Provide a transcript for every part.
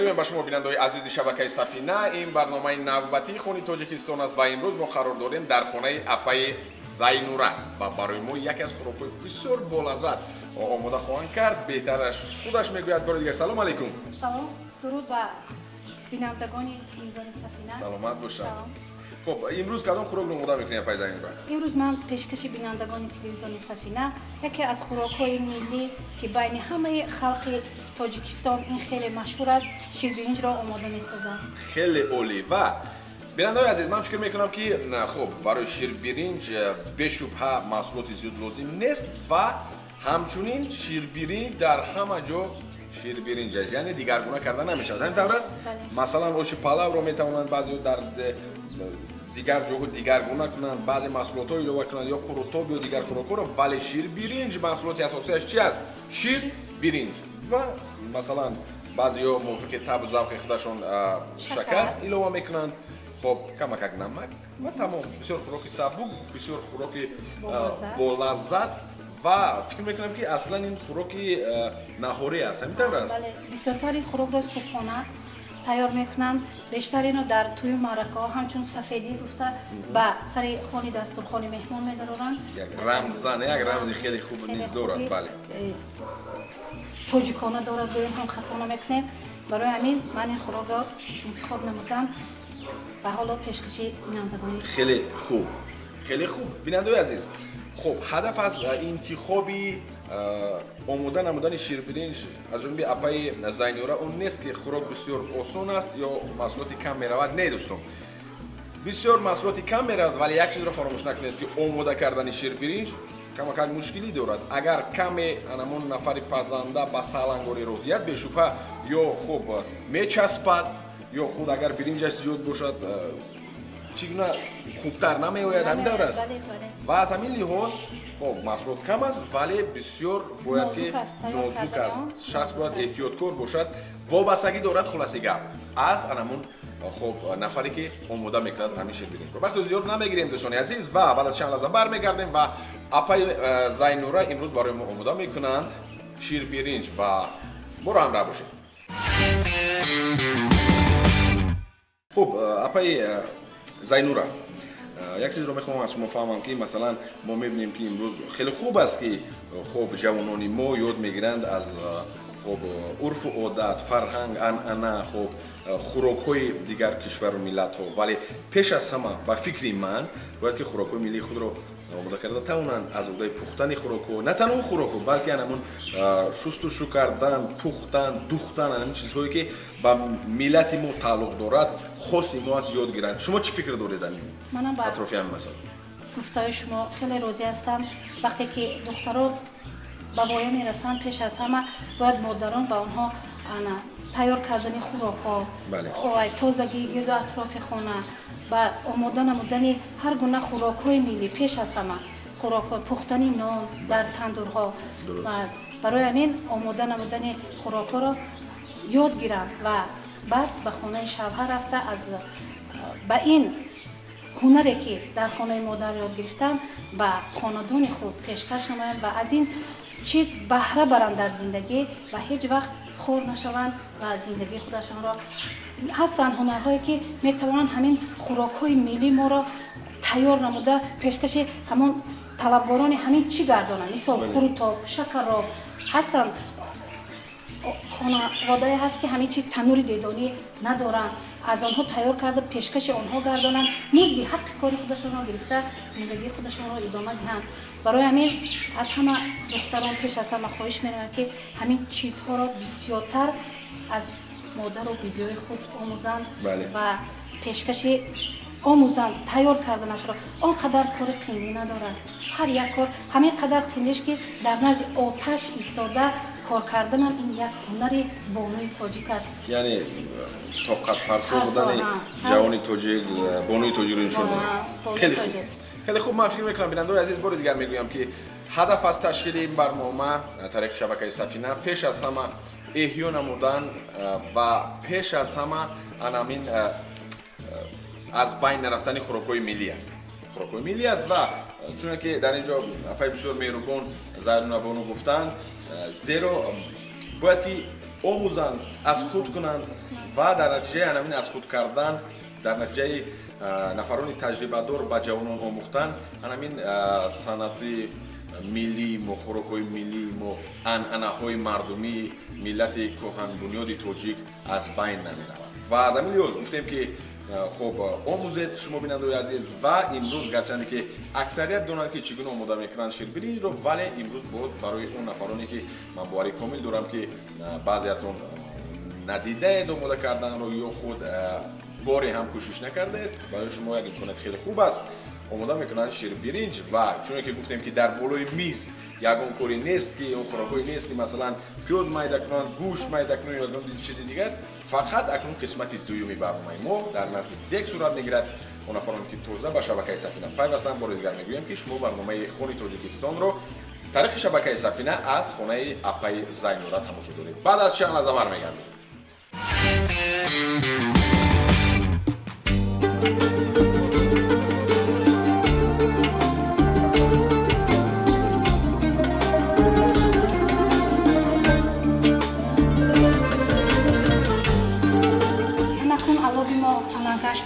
Мегӯем ба шумо, бинандаҳои азизи шабакаи Сафина, ин барномаи навбатии Хони Тоҷикистон аст ва имрӯз мо қарор дорем дар хонаи апаи Зайнура ва барои мо яке аз хӯрокҳои бисёр болаззат омода хоҳанд кард. Беҳтараш худаш мегӯяд. Бори дигар салом алайкум. Салом, дуруд ба бинандагони телевизиони Сафина. Саломат бошад. Хуб, имрӯз кадом хӯрокро омода мекунед, апаи Зайнура? Имрӯз ман пешкаши бинандагони телевизиони Сафина яке аз хӯрокҳои миллӣ, ки байни ҳамаи халқи Тоҷикистон ин хеле машҳур аст, ширбиринҷро омода месозам. Хеле олӣ. Ва бинандаҳои азиз, ман фикр мекунам, ки хуб, барои ширбиринҷ бешубҳа маҳсулоти зиёд лозим нест ва ҳамчунин ширбиринҷ дар ҳама ҷо ширбиринҷ аст, яъне дигаргуна карда намешавад. Ҳамин тавр аст? Масалан, оши палавро метавонанд баъзеҳо дар дигар ҷоҳо дигаргуна кунанд, баъзе маҳсулотҳо илова кунанд ё қурутоб ё дигар хӯрокҳоро, вале ширбиринҷ маҳсулоти асосияш чи аст? Ширбиринҷ. Ва масалан, баъзеҳо мувофиқи табу завқи худашон шакар илова мекунанд, хоб, камакак намак ва тамом. Бисёр хӯроки сабук, бисёр хӯроки болаззат ва фикр мекунам, ки аслан ин хӯроки наҳорӣ аст. Ҳамин тавр аст? Бисёртар ин хӯрокро субҳона тайёр мекунанд. Бештар ино дар тӯю маъракаҳо ҳамчун сафедӣ гуфта ба сари хони дастурхони меҳмон медароранд. Як рамзан, як рамзи хеле хуб низ дорад. Бале, тоҷикона дорад, гӯем ҳам хато намекунем. Барои ҳамин ман ин хӯрокро интихоб намудам ва ҳоло пешкаши бинандагони. Хеле хуб, хеле хуб. Бинандаои азиз, хуб, ҳадаф аз интихоби омода намудани ширбиринҷ аз ҷониби апаи Зайнура он нест, ки хӯрок бисёр осон аст ё маҳсулоти кам меравад. Не, дӯстон, бисёр маҳсулоти кам меравад, вале як чизро фаромӯш накунед, ки омода кардани ширбиринҷ камакак мушкилӣ дорад. Агар каме анамон нафари пазанда ба салангорӣ роҳ диҳад, бешубҳа ё хуб мечаспад, ё худ агар биринҷаш зиёд бошад, чӣ гуна хубтар намеояд. Ҳамин тавр аст? Ва аз ҳамин лиҳоз, хоб, маҳсулот кам аст, вале бисёр бояд ки нозук аст, шахс бояд эҳтиёткор бошад, вобастагӣ дорад, хулоси гап, аз анамун хоб нафаре, ки омода мекунад ҳамин ширбиринҷро. Вақти зиёд намегирем, дӯстони азиз, ва баъд аз чанд лаҳза бармегардем ва апаи Зайнура имрӯз барои мо омода мекунанд ширбиринҷ ва моро ҳамроҳ бошед. Хуб, апаи Зайнура, як чизро мехоҳам аз шумо фаҳмам, ки масалан мо мебинем, ки имрӯз хеле хуб аст, ки хуб ҷавонони мо ёд мегиранд аз хуб урфу одат, фарҳанг, анъана, хуб хӯрокҳои дигар кишвару миллатҳо, вале пеш аз ҳама, ба фикри ман, бояд ки хӯрокҳои миллии худро омода карда тавонанд, аз уҳдаи пухтани хӯрокҳо, на танҳо хӯрокҳо, балки анамун шустушу кардан, пухтан, духтан, анамин чизҳое, ки ба миллати мо тааллуқ дорад, хоси мо аст, ёд гиранд. Шумо чӣ фикр доред атрофи ҳамин масъала? Гуфтаҳои шумо хеле розӣ ҳастам. Вақте ки духтарон ба воя мерасанд, пеш аз ҳама бояд модарон ба онҳо ана тайёр кардани хӯрокҳо, тозагии гирду атрофи хона ва омода намудани ҳар гуна хӯрокҳои миллӣ, пеш аз ҳама хӯрокҳо, пухтани нон дар тандурҳо ва барои ҳамин омода намудани хӯрокҳоро ёд гиранд ва баъд ба хонаи шавҳар рафта, аз ба ин ҳунаре, ки дар хонаи модар ёд гирифтам, ба хонадони худ пешкаш намоянд ва аз ин чиз баҳра баранд дар зиндагӣ ва ҳеҷ вақт хор нашаванд ва зиндагии худашонро. Ҳастанд ҳунарҳое, ки метавонанд ҳамин хӯрокҳои миллии моро тайёр намуда пешкаши ҳамон талабгорони ҳамин чӣ гардонанд, мисол хурутоб, шакароб. Ҳастанд хонаводае ҳаст, ки ҳамин чиз танури дедонӣ надоранд, аз онҳо тайёр карда пешкаши онҳо гардонанд, музди ҳаққи кори худашонро гирифта зиндагии худашонро идома диҳанд. Барои ҳамин аз ҳама духтарон пеш аз ҳама хоҳиш менамоям, ки ҳамин чизҳоро бисёртар аз модару бибиҳои худ омӯзанд ва пешкаши омӯзанд тайёр карданашро. Он қадар кори қинӣ надорад. Ҳар як кор ҳамин қадар қиниш, ки дар назди оташ истода кор карданам, ин як ҳунари бонуи тоҷик аст. Яъне тоқатфарсо будани ҷавони тоҷик, бонуи тоҷикро нишон дод. Хеле хуб, хеле хуб. Ман фикр мекунам, бинандаои азиз, бори дигар мегӯям, ки ҳадаф аз ташкили ин барнома тариқи шабакаи Сафина пеш аз ҳама эҳё намудан ва пеш аз ҳама анамин аз байн нарафтани хӯрокҳои миллӣ аст, хӯрокҳои миллӣ аст. Ва чуне ки дар ин ҷо апаи бисёр меҳрубон Зайнура бону гуфтанд, зеро бояд ки омӯзанд, аз худ кунанд ва дар натиҷаи ҳамин аз худ кардан, дар натиҷаи нафарони таҷрибадор ба ҷавонон омӯхтан, ҳамин санъати миллии мо, хӯрокҳои миллии мо, анъанаҳои мардумии миллати кӯҳанбунёди тоҷик аз байн намеравад. Ва аз ҳамин лиҳоз гуфтем ки хуб омӯзед шумо бинандаои азиз ва имрӯз гарчанде ки аксарият донанд ки чӣ гуна омода мекунанд ширбиринҷро, вале имрӯз боз барои он нафароне ки ман боварӣ комил дорам ки баъзеятон надидаед омода карданро ё худ боре ҳам кӯшиш накардаед, барои шумо як имконият хеле хуб аст. Омода мекунанд ширбиринҷ ва чуне ки гуфтем ки дар болои миз ягон коре нест ки он хӯрокҳое нест ки масалан пиёз майда кунанд, гӯшт майда кунанд ё ягон чизи дигар. Фақат акнун қисмати дуюми барномаи мо дар назди дег сурат мегирад. Он нафароне ки тоза ба шабакаи Сафина пайвастанд, бори дигар мегӯям ки шумо барномаи Хони Тоҷикистонро тариқи шабакаи Сафина аз хонаи апаи Зайнура тамошо доред. Баъд аз чанд лаҳза бармегардем.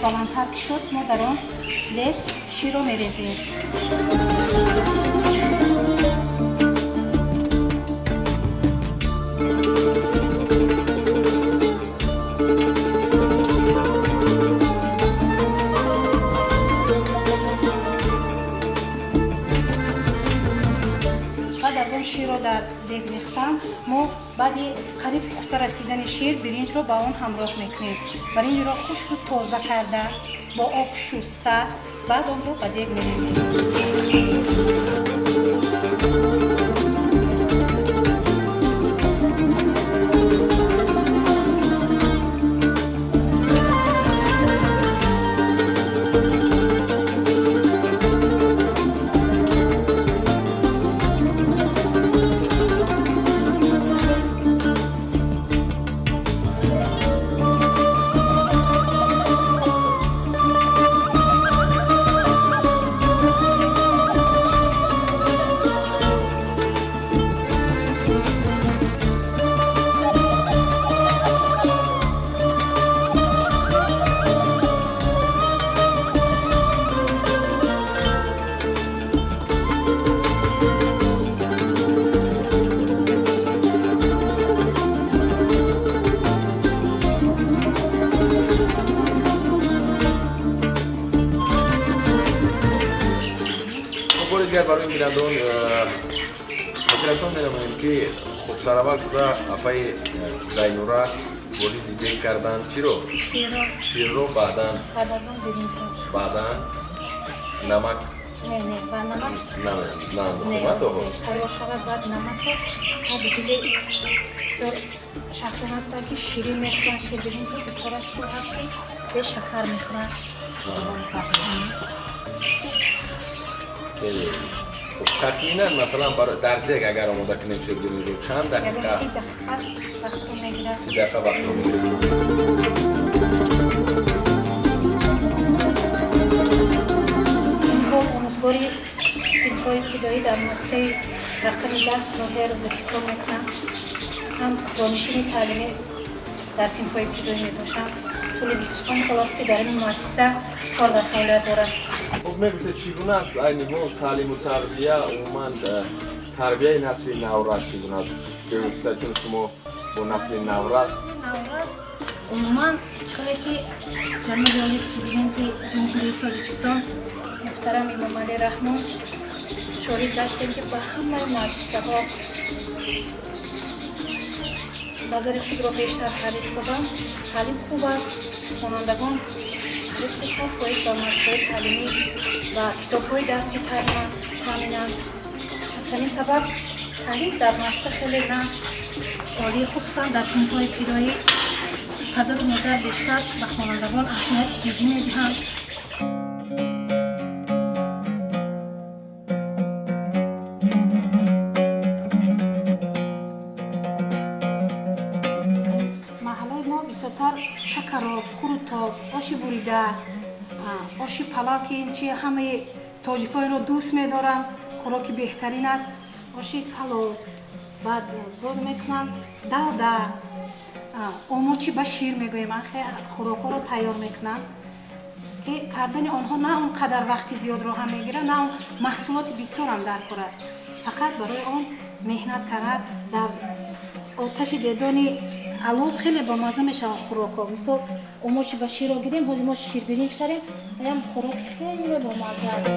Баландтар ки шуд, мо дар он дег ширро мерезем. Баъд аз он ширро дар дег рехтан, мо баъди қариб пухта расидани шир биринҷро ба он ҳамроҳ мекунем. Биринҷро хушрӯ тоза карда, бо об шуста, баъд онро ба дег мерезем. Барои бинандагон хотиррасон менамоем ки хуб сараввал шуда апаи Зайнура вориди дег карданд чиро? Ширро, баъдан баъдан намак тайёр шавад, баъд намакро табдили бисёр шахсон ҳастанд ки ширин мехӯранд, ширбиринҷро бисёраш пур ҳаст ки бешакар мехӯранд. Тахминан масалан дар дег агар омода кунем ширбиринҷро чанд дақиқа? 30 дақиқа вақтро мегирад. 30 дақиқа вақтро мегирад. Инҳо омӯзгори синфҳои ибтидоӣ дар муассисаи рақами 10 ноҳияи Рӯдакӣ кор мекунанд. Ҳам донишини таълимӣ дар синфҳои ибтидоӣ мебошанд. Тӯли 25 сол аст ки дар ин муассиса кор ва фаъолият дорад. Хуб мегуфтед чӣ гуна аст айни ҳол таълиму тарбия, умуман тарбияи насли наврас чӣ гуна аст? Бевосита чун шумо бо насли наврас умуман чӣ ки ҷаноби олии президенти Ҷумҳурии Тоҷикистон муҳтарам Эмомалӣ Раҳмон шоҳид гаштем ки ба ҳамаи муассисаҳо назари худро бештар карда истоданд. Таълим хуб аст, хонандагон қариб 100% ба муассисаҳои таълимӣ ва китобҳои дарсӣ таъминанд. Аз ҳамин сабаб таълим дар муассиса хеле нағз, олӣ, хусусан дар синфҳои ибтидоӣ падару модар бештар ба хонандагон аҳамияти ҷиддӣ медиҳанд. Маҳаллаи мо бисёртар шакароб, хурутоб, оши бурида, оши палав ки ин чи ҳамаи тоҷикҳо инро дӯст медоранд, хӯроки беҳтарин аст. Оши палов, баъд боз мекунанд давда, Омочи ба шир мегӯем, хӯрокҳоро тайёр мекунанд, ки кардани онҳо на он қадар вақти зиёдро ҳам мегирад, на он маҳсулоти бисёрам дар кор аст. Фақат барои он меҳнат кард дар оташи дедони алов хеле бомазза мешаванд хӯрокҳо. Мисол, омочи ба ширро гирем, ҳозир мо ширбиринҷ кардем, аям хӯроки хеле бомазза аст.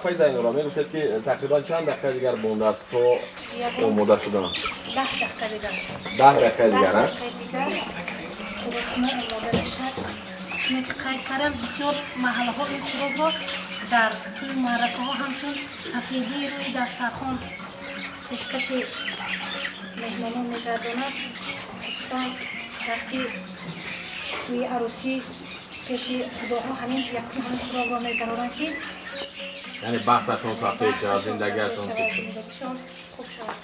Апаи Зайнура, мегуфтед, ки тақрибан чанд дақиқа дигар мондааст то омода шудан? 10 дақиқа дигар. 10 дақиқа дигар, а? 10 дақиқа дигар хӯроки мо омода мешавад. Чуне ки қайд кардам, бисёр маҳаллаҳо ин хӯрокро дар тӯи маъракаҳо ҳамчун сафедии рӯи дастархон пешкаши меҳмонон мегардонад. Хусусан вақти тӯи арӯсӣ пеши худоҳо ҳамин якум ҳамин хӯрокро мегароранд, ки яъне бахташон сафед шавад, зиндагиашон хуб шавад.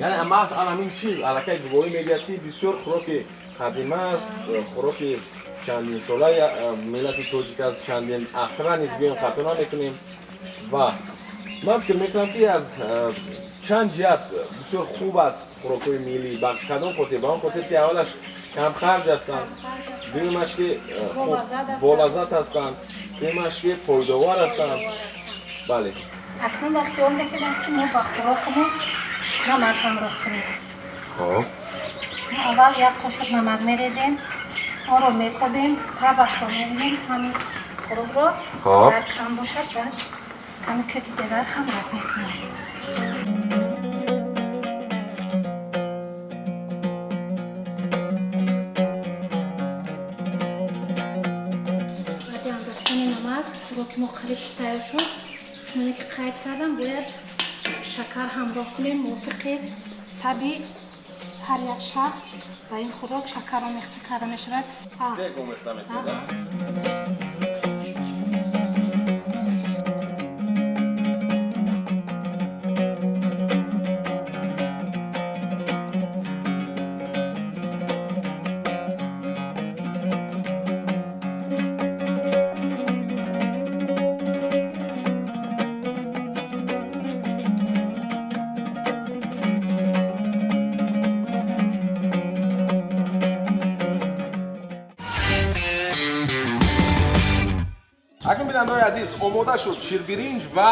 Яъне маҳз ан ҳамин чиз аллакай гувоҳӣ медиҳад, ки бисёр хӯроки қадима аст, хӯроки чандинсолаи миллати тоҷик аст, чандин асра низ гӯем хато намекунем. Ва ман фикр мекунам, ки аз чанд ҷиҳат бисёр хуб аст хӯрокҳои миллӣ. Ба кадом хотир? Ба он хотир, ки аввалаш камхарҷ ҳастанд, дуюмаш, ки болаззат ҳастанд, сеюмаш, ки фоидаовар ҳастанд. Бале. Акнун вақти он расидааст, ки мо ба хӯрокамон намак ҳамроҳ кунем. Хоб. Мо аввал як қошуқ намак мерезем, онро мекобем, табашро мебинем, ҳамин хӯрокро дар кам бошад, баъд ками кади дигар ҳамроҳ мекунем. Баъди андохтани намак хӯроки мо қариб ки тайёр шуд. Чуноне ки қайд кардам, бояд шакар ҳамроҳ кунем. Мувофиқи таби ҳар як шахс ба ин хӯрок шакар омехта карда мешавад. Дег омехта мекунед? Акнун, бинандаҳои азиз, омода шуд ширбиринҷ ва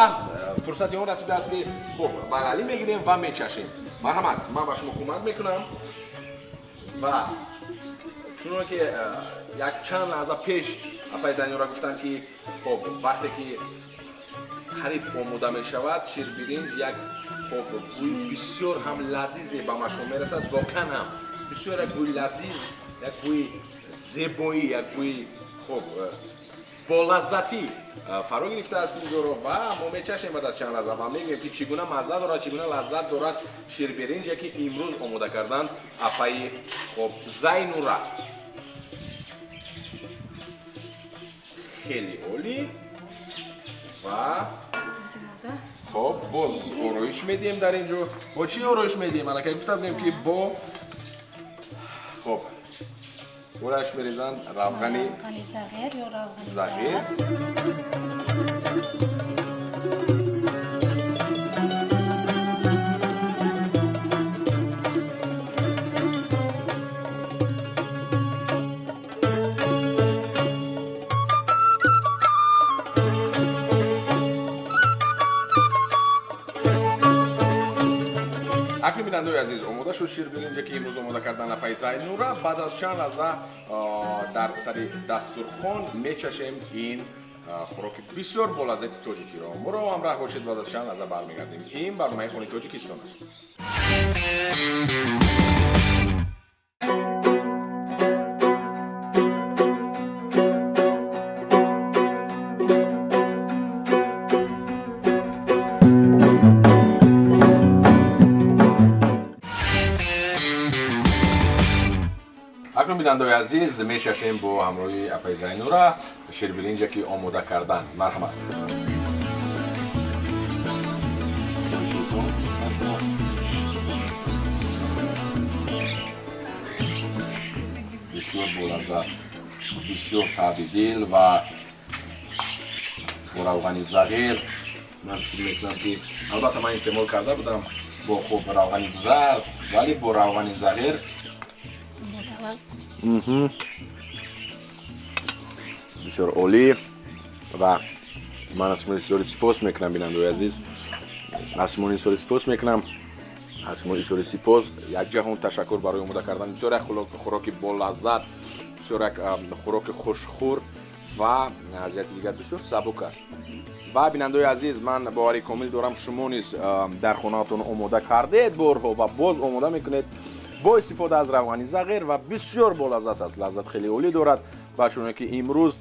фурсати он расидааст, ки хуб бағалӣ мегирем ва мечашем. Марҳамат, ман ба шумо кӯмак мекунам. Ва чуноне ки як чанд лаҳза пеш апаи Зайнура гуфтанд, ки хуб вақте ки қариб омода мешавад ширбиринҷ, як хуб бӯи бисёр ҳам лазизе ба машом мерасад. Воқеан ҳам бисёр як бӯи лазиз, як бӯи зебоӣ, як бӯи хуб болаззатӣ фаро гирифтааст инҷоро. Ва мо мечашем баъд аз чанд лаҳза ва мегӯем, ки чӣ гуна мазза дорад, чӣ гуна лаззат дорад ширбиринҷе, ки имрӯз омода карданд апаи хоб Зайнура. Хеле олӣ. Ва хоб боз ороиш медиҳем дар инҷо. Бо чӣ ороиш медиҳем? Аллакай гуфта будем, ки бо хоб ороиш мерезанд равғани зағир. Акнун, бинандаои азиз, омода шуд ширбиринҷе, ки имрӯз омода кардан апаи Зайнура. Баъд аз чанд лаҳза дар сари дастурхон мечашем ин хӯроки бисёр болаззати тоҷикиро. Моро ҳамроҳ бошед, баъд аз чанд лаҳза бармегардем. Ин барномаи Хони Тоҷикистон аст. Бинандаои азиз, мечашем бо ҳамроҳии апаи Зайнура ширбиринҷа ки омода кардан. Марҳамат. Бисёр болаззат, бисёр таъби дил ва бо равғани зағир. Ман фикр мекунам ки албатта ман истеъмол карда будам бо хуб равғани зард, вале бо равғани зағир бисёр олӣ. Ва ман аз шумо изҳори сипос мекунам, бинандаои азиз, аз шумо изҳори сипос мекунам, аз шумо изҳори сипос. Як ҷаҳон ташаккур барои омода кардан бисёр як хӯроки болаззат, бисёр як хӯроки хушхӯр ва аз ҷиҳати дигар бисёр сабук аст. Ва бинандаои азиз, ман бовари комил дорам шумо низ дар хонаатон омода кардед борҳо ва боз омода мекунед бо истифода аз равғани зағир ва бисёр болаззат аст, лаззат хеле олӣ дорад. Ва чуне ки имрӯз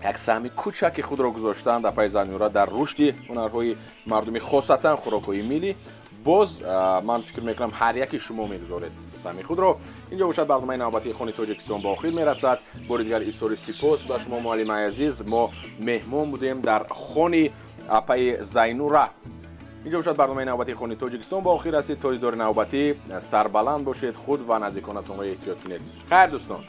як саҳми кӯчаки худро гузоштанд апаи Зайнура дар рушди ҳунарҳои мардумӣ, хосатан хӯрокҳои миллӣ, боз ман фикр мекунам ҳар яки шумо мегузоред саҳми худро. Инҷо бошад барномаи навбатии Хони Тоҷикистон ба охир мерасад. Бори дигар изҳори сипос ба шумо, муаллимаи азиз. Мо меҳмон будем дар хони апаи Зайнура. Инҷо бошад барномаи навбатии Хони Тоҷикистон ба охир расид. То дидори навбатӣ сарбаланд бошед, худ ва наздиконатонро эҳтиёт кунед. Хайр дӯстон.